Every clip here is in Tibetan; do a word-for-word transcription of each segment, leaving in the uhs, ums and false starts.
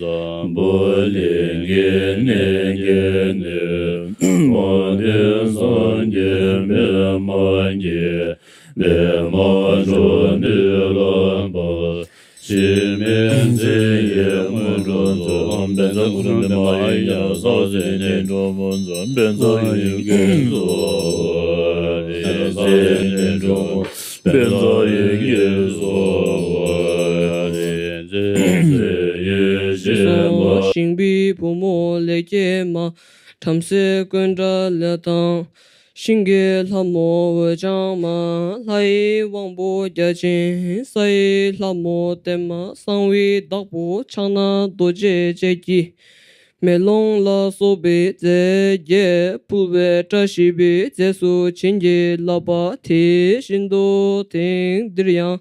འཛམ་བུ་གླིང་གི་གནས་བརྒྱད་ནས། མ་འདས་སངས་རྒྱས་པདྨ་རྒྱས། པདྨ་འབྱུང་གནས་ལ་འབབ། འཆི་མེད་མཚན་ཡས་སྔོན་འགྲོ་རྫོགས། བཛྲ་གུ་རུ་པདྨ་ཨཱརྱ། སྲོག་འཛིན་ནད་གྲོལ་ཕུན་ཚོགས། བཛྲ་ཡི་གེ་སོགས། རིག་འཛིན་ནད་གྲོལ། བཛྲ་ཡི་གེ་སོགས། རིག་འཛིན་ཡེ་ཤེས་མ། ཞིང་པའི་བུ་མོ་ལས་སྐྱེས་མ། བྲམ་ཟེ་ཀུན་དགའ་ལ་དང་། ཤིང་གི་ལྷ་མོ་འོད་འཆང་མ། ལྷ་ཡི་དབང་པོ་བརྒྱ་བྱིན། ས་ཡི་ལྷ་མོ་བརྟན་མ། གསང་བའི་བདག་པོ་ཕྱག་ན་རྡོ་རྗེ་ཅན་གྱིས། མེ་ལོང་ལ་སོགས་པའི་རྫས་བརྒྱད་ཕུལ་བས། བཀྲ་ཤིས་པའི་རྫས་སུ་བྱིན་གྱིས་བརླབས་པ་དེ་བཞིན་དུ་དེང་འདིར་ཡང་།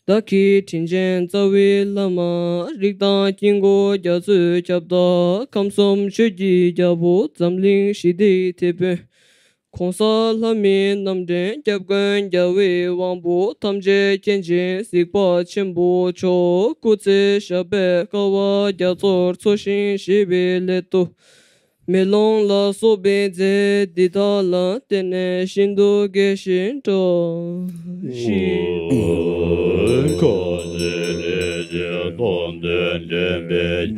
བདག་གི་དྲིན་ཅན་རྩ་བའི་བླ་མ། རིགས་དང་དཀྱིལ་འཁོར་རྒྱ་མཚོའི་ཁྱབ་བདག། ཁམས་གསུམ་ཆོས་ཀྱི་རྒྱལ་པོ། འཛམ་གླིང་ཞི་བདེའི་དེད་དཔོན། ༸གོང་ས་ལྷ་མིའི་རྣམ་འདྲེན་སྐྱབས་མགོན་རྒྱལ་བའི་དབང་པོ། ཐམས་ཅད་མཁྱེན་ཅིང་གཟིགས་པ་ཆེན་པོ་མཆོག་སྐུ་ཚེ་ཞབས་པད་དཀའ་བ་རྒྱ་མཚོར་འཚོ་ཞིང་གཞེས་པའི་སླད་དུ། མེ་ལོང་ལ་སོགས་པའི་རྫས་འདི་དག་ལ་བརྟེན་ནས་ཤིན་ཏུ་དགྱེས་ཤིང་སྤྲོ་ཞིང་། ཁ་ཟས་ལས་ཀྱི་མཐོང་ཐོས་དྲན་པས།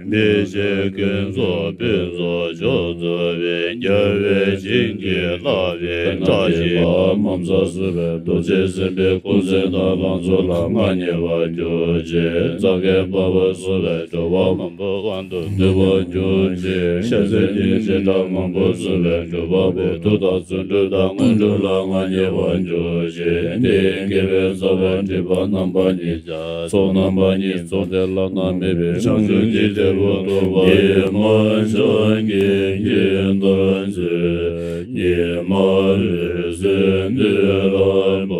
མི་ཤེས་ཀུན་རྫོགས་ཕུན་ཚོགས་མཆོག་སྩོལ་བའི། རྒྱལ་བའི་བྱིན་གྱིས་བརླབས་པའི་བཀྲ་ཤིས་པདྨ་འཛིན་པའི་རྡོ་རྗེ་སེམས་དཔའི་སྐུ་ཚེ་དང་ལང་ཚོ་ལ་མངའ་བརྙེས་པར་གྱུར་ཅིག །རྩ་བའི་འཕགས་པ་བསུ་བའི་སྒྲུབ་པ་མང་པོ་དབང་དུ་འདུས་པར་གྱུར་ཅིག །ཤ་ཟའི་བྱེ་བྲག་མང་པོ་བསུ་བའི་སྒྲུབ་པ་པོ། མཐུ་དང་བརྩོན་འགྲུས་དང་དངོས་གྲུབ་ལ་མངའ་བརྙེས་པར་གྱུར་ཅིག །དེའི་དགེ་བའི་རྩ་བ་སྒྲིབ་པ་རྣམ་པ་གཉིས་བྱས། ཚོགས་རྣམ་པ་གཉིས་ཚོགས་ཏེ་བླ་ན་མེད་པའི་བྱང་ཆུབ་ཀྱི་རྒྱལ་པོ་ཐོབ་པ། ཉི་མ་ཤར་གྱི་དགྱེས་རྟགས་མཛོད། ཉི་མ་འོད་ཟེར་འདི་ལ་འབབ།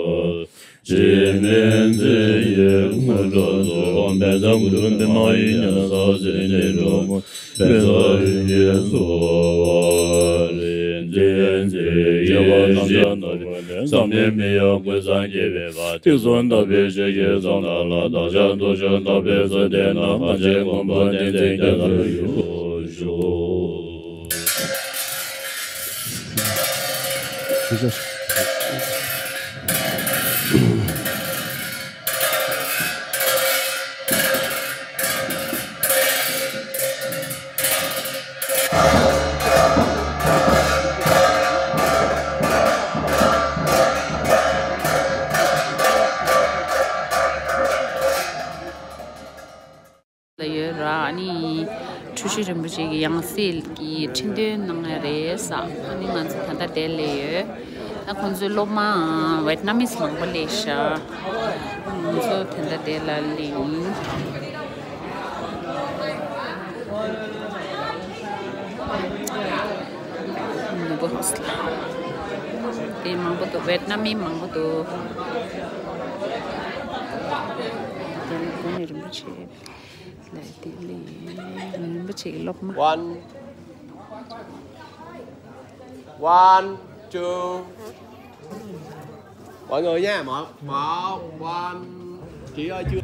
འཆི་མེད་མཚན་ཡས་སྔོན་འགྲོ་རྫོགས། བཛྲ་གུ་རུ་པདྨ་ཨཱརྱ། སྲོག་འཛིན་ནད་གྲོལ་ཕུན་ཚོགས། བཛྲ་ཡི་གེ་སོགས། རིག་འཛིན་མཚན་ཡས་ཡེ་ཤེས་མ། བསམ་ཡས་མི་གཡོ་ཀུན་བཟང་སྐྱེད་པའི་བར། ཐེག་གསུམ་དག་པའི་ཆོས་ཀྱི་ཕྱོགས་མཐའ་ལ། བདག་ཅག་ཐུགས་སྤྱོད་དག་པའི་ཚུལ་བསྟན་ན། ཕན་བྱེད་མགོན་པོ་བསྟན་འཛིན་རྒྱ་མཚོར་བཞུགས། ལ་ཡོད་ར། ཨ་ནི་འཁྲུལ་ཞིག་རིན་པོ་ཆེ་གི་ཡང་སྲིད་ཀྱི་ཁྲི་འདོན་གནང་ཡ་རེད་ས། ཨ་ནི་ང་ཚོ་ད་ལྟ་དེ་ལ་ཡོད། ཨ་ཁོང་ཚོའི་སློབ་མ་ཝེད་ནམ་མིས་མང་པོ་སླེབས་ཤག །ང་ཚོ་དེ་འདྲ་དེ་ལ་སླེབས་ཡིན། ནུ་བོ་ཧོས་ལ་དེ་མང་པོ་འདུག །ཝེད་ནམ་མི་མང་པོ་འདུག །དེ་ནི་དེ་ནི་རིན་པོ་ཆེ་ལ་དེ་ལ་རིན་པོ་ཆེ་གི་སློབ་མ། One. One, two. Mọi người nha, một, một, one. Chị ơi, chưa.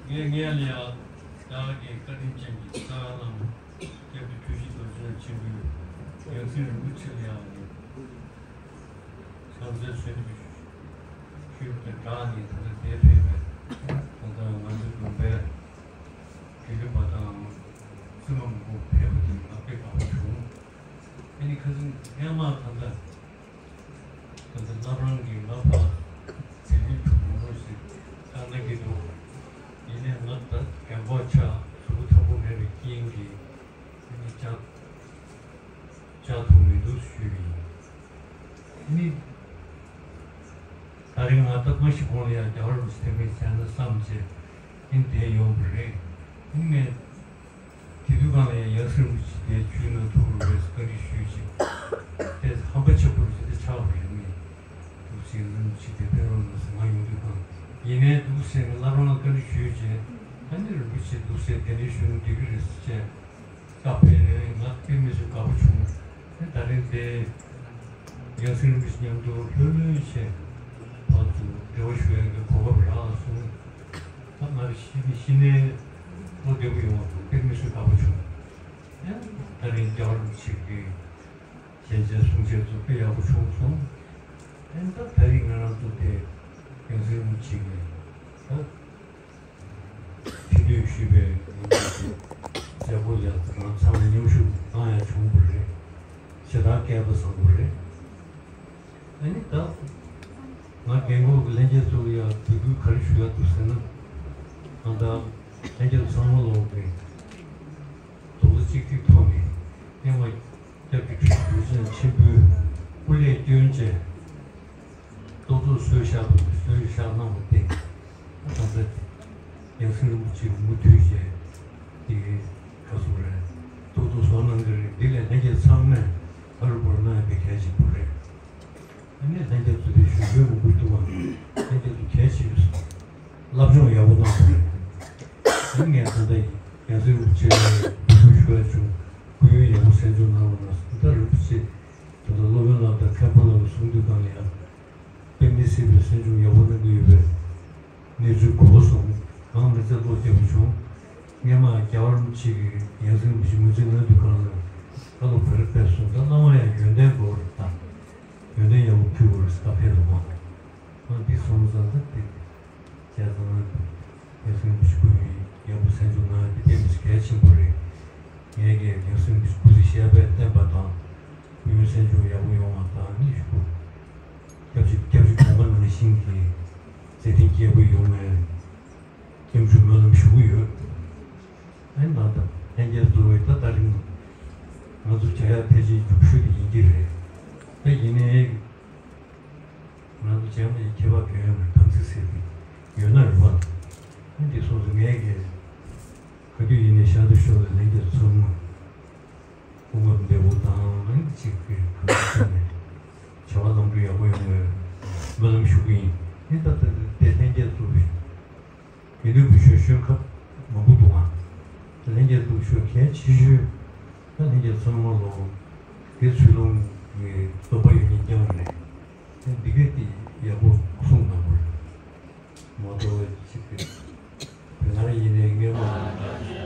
ངས་ངས་ལ་ཡང་བདག་གི་བཀའ་དྲིན་ཅན་གྱི་རྩ་བའི་བླ་མ་སྐྱབས་རྗེ་འཁྲུལ་ཞིག་རྡོ་རྗེ་ཆེན་པོའི་ཡང་སྲིད་རིན་པོ་ཆེ་ལ་ཡང་ཕྱག་འཚལ་གསོལ་འདེབས་ཞུས་པ་དང་སྦྲགས་ནས། ད་ལྟ་འདིར་ཕེབས་པའི་ད་ལྟ་ང་ཚོའི་དགོན་པའི་དགེ་འདུན་པ་དང་བཙུན་མ་མང་པོ་ཕེབས་པ་དེ་ང་དཔེ་དགའ་པོ་བྱུང་། ཨ་ནི་ཁ་སང་སྔས་མ་ད་ལྟ་ད་ལྟ་བླ་བྲང་གི་ལྷ་པ་ཚེ་རིང་ཕུན་མོང་ཞིག་བཀའ་གནང་གི་འདུག་ཡིན་ནའི་ང་ད་རྒན་གོག་ཆགས། གཟུགས་པོ་ཐང་པོ་མེད་པའི་རྐྱེན་གྱིས་ཨ་ནི་བཅར་བཅར་ཐུབ་མི་འདུག་ཞུས་པ་ཡིན། ཨ་ནི་ད་རིང་ང་ད་མ་གཞི་གོང་ལ་ཡང་རྒྱལ་བ་རིན་པོ་ཆེ་ཐེངས་མིན་མཇལ་ན་བསམ་བྱས་ཨ་ནི་འདིར་ཡོང་བ་རེད། ཨ་ནི་ངས་དེ་དུས་སྒང་ལ་ཡང་ཡང་སྲིད་རིན་པོ་ཆེ་དེ་བྱོན་ན་ཐུགས་རུ་རེད་བཀའ་འདྲི་ཞུས་བྱས། དེ་ཧམ་པ་ཆེན་པོ་རེད་དེ་ཆགས་པ་རེད། ངས་འདུག་སེ་ཡང་སྲིད་རིན་པོ་ཆེ་དེ་ཕེབས་རོགས་གནང་ཟེར་ང་ཡོང་དུས་སྒང་ཡིན་ནའི་འདུག་སེ་བླ་བྲང་ལ་བཀའ་འདྲི་ཞུས་བྱས། ཨ་ནི་རིན་པོ་ཆེ་འདུག་སེ་གདན་འདྲེན་ཞུས་ན་འགྲིག་གི་རེད་ཟེར་བྱས། སྐབས་དེར་ང་དཔེ་མི་སྲིད་དགའ་པོ་བྱུང་། ཨ་ནི་ད་རིང་དེ་ཡང་སྲིད་རིན་པོ་ཆེ་མཉམ་དུ་ལྷོད་ལྷོད་བྱས་ཕར་ཚུར་འབྲེལ་བ་ཞུ་ཡག་གི་གོ་སྐབས་རག་སོང་། ད་ང་གཞི་ནས་གཞི་ནས་བློ་བདེ་པོ་ཡོང་བ་དང་དཔེ་མི་སྲིད་དགའ་པོ་བྱུང་། ཨ་ནི་ད་རིང་རྒྱལ་བ་རིན་པོ་ཆེ་གི་ཞལ་མཇལ་གསུང་བཤད་ཚོ་དཔེ་ཡག་པོ་བྱུང་སོང་། ཨ་ནི་ད་ད་རིང་ང་རང་ཚོ་དེ་ཡང་སྲིད་རིན་པོ་ཆེ་གི་ད། ཕྱི་སྡོད་ཞུས་པའི་མཛད་སྒོ་ལ་ང་ཚང་མ་མཉམ་ཞུགས་གནང་ཡག་བྱུང་བ་རེད། ཞེ་དྲག་སྐལ་པ་བཟང་པོ་རེད། ཨ་ནི་ད་ང་རྒན་གོག་གི་ལྷན་རྒྱས་ཚོ་ལ་ཡང་འབོད་སྐུལ་ག་རེ་ཞུ་ཡག་འདུག་ཟེར་ན། ང་ད་ལྷན་རྒྱས་ཚང་མ་ལོག་གི་རྡོག་རྩ་གཅིག་སྒྲིལ་ཐོག་ནས་སྔོན་མ་སྐྱབས་རྗེ་འཁྲུལ་ཞིག་རྡོ་རྗེ་ཆེན་པོའི་སྐུ་ལས་བསྐྱོན་བྱས། རྟོག་ཚོགས་གསོལ་བཤགས་དང་གསོལ་བཤགས་གནང་བ་བརྟེན། ད་ལྟ་ཡང་སྲིད་རིན་པོ་ཆེ་མུ་མཐུད་བྱས་ཏེ་ག་ཚོད་རེད། རྟོག་ཚོགས་གསོག་གནང་གི་རེད། འདི་ལས་ལྷན་རྒྱས་ཚང་མས་ཧ་རུ་བ་རུ་གནང་ཡག་དེ་གལ་ཆེན་པོ་རེད། ཨ་ནི་ལྷན་རྒྱས་ཚོ་དེ་ཞུ་རྒྱུའི་མུ་མཐུད་དུ་བ་ལྷན་རྒྱས་ཚོ་གལ་ཆེ་བའི་བསླབ་སྦྱོང་ཡག་པོ་གནང་བ་རེད། ཨ་ནི་ངས་ད་ལྟ་ཡང་སྲིད་རིན་པོ་ཆེ་ལ་འབོད་སྐུལ་ཞུ་ཡག་བྱུང་། སྐུ་ཡོན་ཡག་པོ་གསན་སྦྱོང་གནང་རོགས་གནང་ཟེར། ད་རིན་པོ་ཆེ་ད་ལྟ་སློབ་དཔོན་ལགས་དང་མཁན་པོ་ལགས་ལ་གསུང་དུས་སྒང་ལ་ཡང་དཔེ་མི་སྲིད་པའི་གསན་སྦྱོང་ཡག་པོ་གནང་གི་ཡོད་པའི་གནས་ཚུལ་གོ་བ་སོང་། གང་མི་ཚད་བློ་བདེ་པོ་བྱུང་། སྔས་མ་རྒྱལ་བ་རིན་པོ་ཆེ་གིས་ཡང་སྲིད་རིན་པོ་ཆེ་ངོས་འཛིན་གནང་དུས་སྒང་ལ་ཨ་ལོ་བེ་རི་ཕེབས་སོང་། ད་བླ་མ་ཡང་ཡོན་ཏན་དགོས་རེད། ད་ཡོན་ཏན་ཡག་པོ་ཕུལ་དགོས་རེད་ཟེར། ད་ཕེབས་སོང་བ། ཨ་འདི་སོང་ཙང་ད་དེ། བྱས་ཙང་ཡང་སྲིད་རིན་པོ་ཆེ་སྐུ་ཡོན་ཡག་པོ་གསན་སྦྱོང་གནང་ཡག་དེ་དཔེ་མི་སྲིད་གལ་ཆེན་པོ་རེད། ངས་ཀྱང་ཡང་སྲིད་རིན་པོ་ཆེ་སྐུ་ཚེ་ཞབས་པད་བརྟན་པ་དང་། སྐུ་ཡོན་གསན་སྦྱོང་ཡག་པོ་ཡོང་བ་དང་། ཨ་ནི་ཞུ། སྐྱབས་རྗེ་སྐྱབས་རྗེ་དགོངས་པ་ནང་བཞིན་གྱི་མཛད་འཕྲིན་རྒྱས་པོ་ཡོང་བའི་སྐྱབས་འཇུག་སྨོན་ལམ་ཞུ་གི་ཡོད། ཨ་ནི་ད་ལྟ་ལྷན་རྒྱས་གཙོ་བོའི་ད་ད་རིང་ང་ཚོ་བྱ་ཡག་ཕལ་ཆེར་མཇུག་ཤོས་དེ་ཡིན་གྱི་རེད། ད་ཡིན་ནའི། ང་ཚོ་རྗེས་མ་ཡི་ཁྱད་པར་གང་ཡང་མེད། དམ་ཚིག་ཟེར་དེ་ཡོད་ན་རེད་པ། ཨ་འདི་སོང་ཙང་ངས་ཀྱི་ག་དུས་ཡིན་ནའི་ཤར་དུ་ཤོར་བའི་ལྷན་རྒྱས་ཚང་མ་སྐུ་ངོ་བདེ་པོ་དང་། ཨ་ནི་གཅིག་གི་གང་ཟེར་ནས་བྱ་བ་ལམ་འགྲོ་ཡག་པོ་ཡོང་བའི་སྨོན་ལམ་ཞུ་གི་ཡིན། ཨ་ད་ལྟ་དེ་ལྷན་རྒྱས་ཚོ་དགེ་འདུན་པ་གཞོན་གཞོན་ཁབ་མང་པོ་འདུག་ཨ། ལྷན་རྒྱས་འདུག་ཤོས་གལ་ཆེ་ཤོས་ད་ལྷན་རྒྱས་ཚང་མ་ལོ་དགེ་ཚུལ་སློང་གི་རྟོགས་པ་ཡོད་མཁན་རྐྱང་རེད། ཨ་འདི་གས་དེ་ཡག་པོ་གསུངས་གནང་དགོས་རེད། མ་གཏོགས་ཅིག་གི་བོད་ནང་ཡིན་ནའི་སྔོན་མ།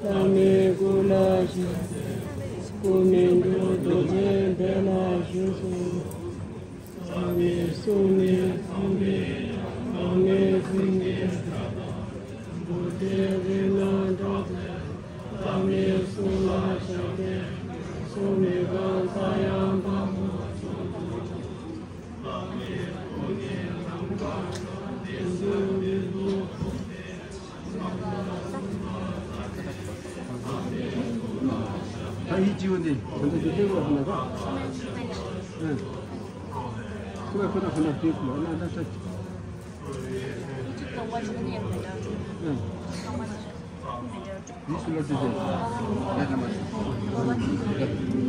བླ་མའི་སྐུ་ལ་ཞུགས་ཏེ། སྐུ་མི་འགྲོ་རྡོ་རྗེ་གདན་ལ་བཞུགས་སོ། བླ་མའི་གསུང་ནས་ཚངས་པའི་དབྱངས། བླ་མའི་གསུང་ནས་སྒྲ་དང་། བུ་ཚའི་རིགས་ལ་གྲགས་ཏེ། བླ་མའི་གསུང་ལ་ཞབས་བརྟན། གསུང་མི་ཁོང་ས་ཡང་དཔའ་མོ་མཆོག་ཏུ་གྱུར། བླ་མའི་སྐུ་ནི་ནམ་མཁའ་ལ་བརྟན་གསུམ་མི་རྟོག་ཐུབ་པས། ད་ཡིད་ཆེས་འོ་ནི་ད་ལྟ་དེ་ལྟ་བུ་ལ་ད། ཁོ་ཁོ་ན་ཁོ་ན་དེ་ཁོ་ན་ད་ད། ཡིད་ཆེས་ལ་དེ་དེ་ཡ་ད་མ་ཞུ། ཁོ་ན་མ་ད་དེ་དེ།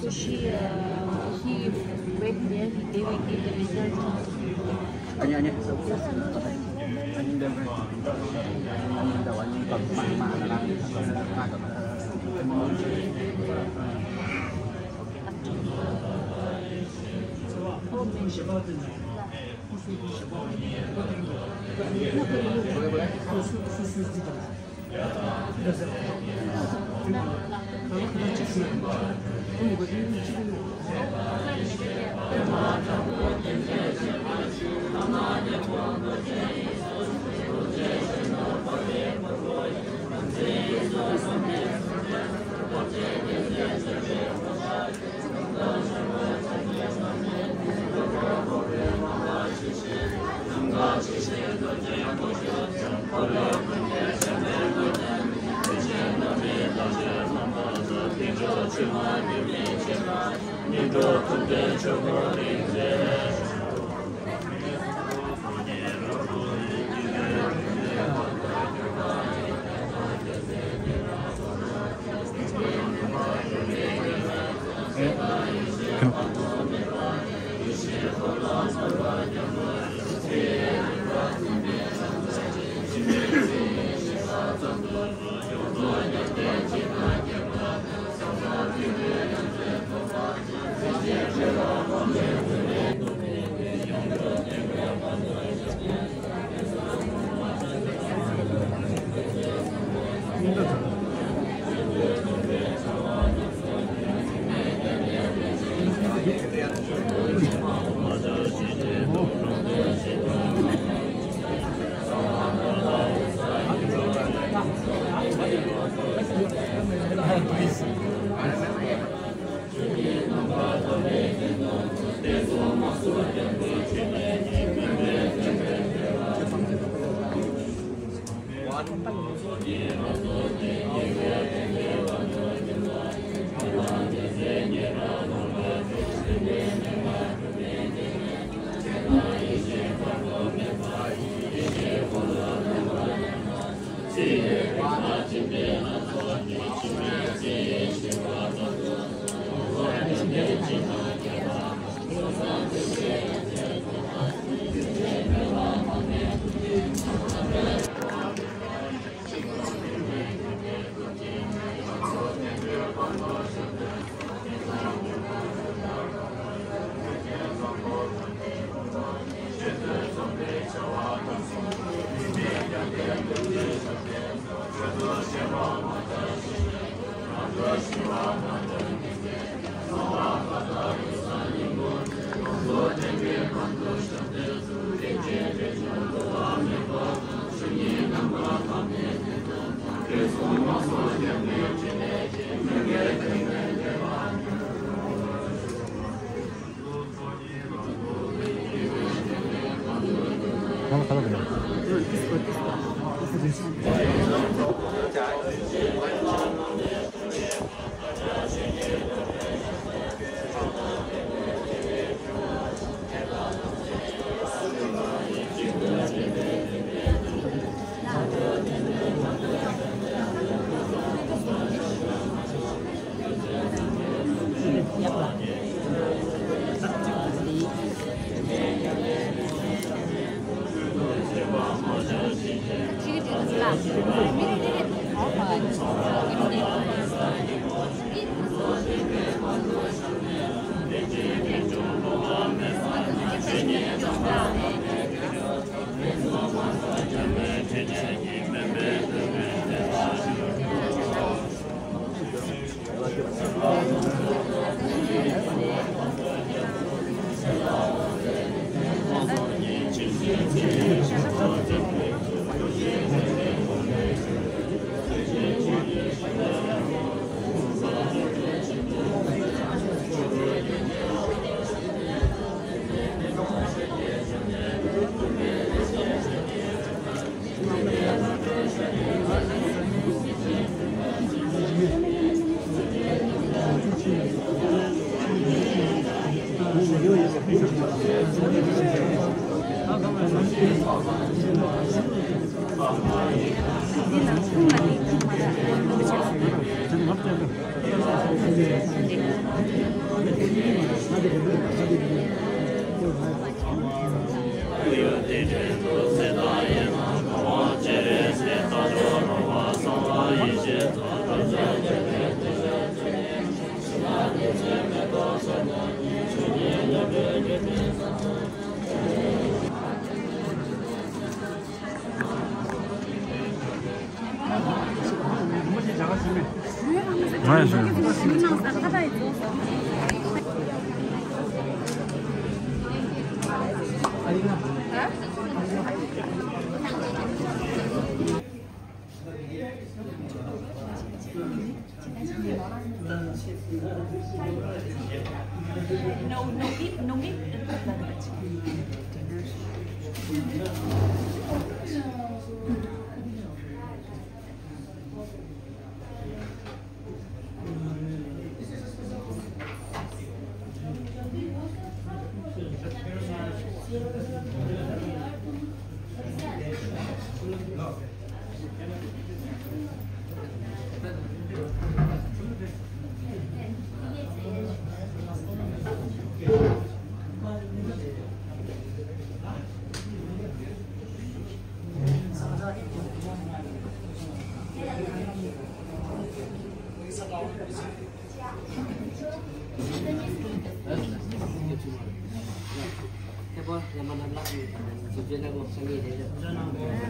So she, uh, he went there, he gave it, gave the result.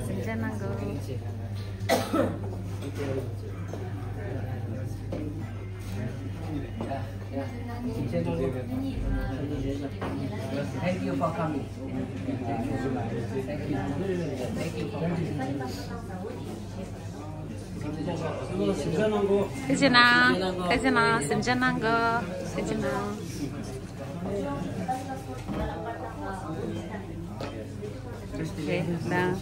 སེམས་ཅན་ནང་གི། Thank you for coming. Thank you. Thank you. Thank you for coming. ཕལ་ཆེར་ན། ཕལ་ཆེར་ན་སེམས་ཅན་ནང་གི། ཕལ་ཆེར་ན། རེད་ན།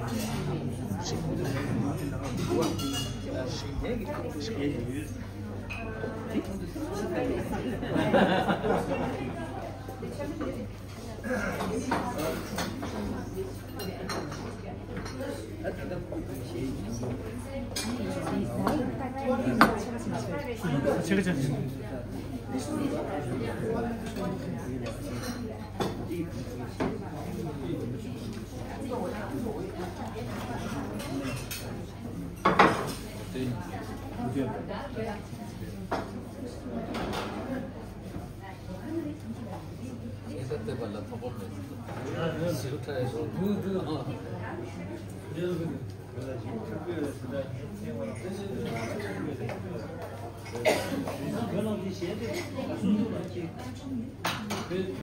ཨེ་ད་ལྟ་བ་ལ་ཐོགས་པ་མེད། ཞིབ་ཕྲ་ཡོད།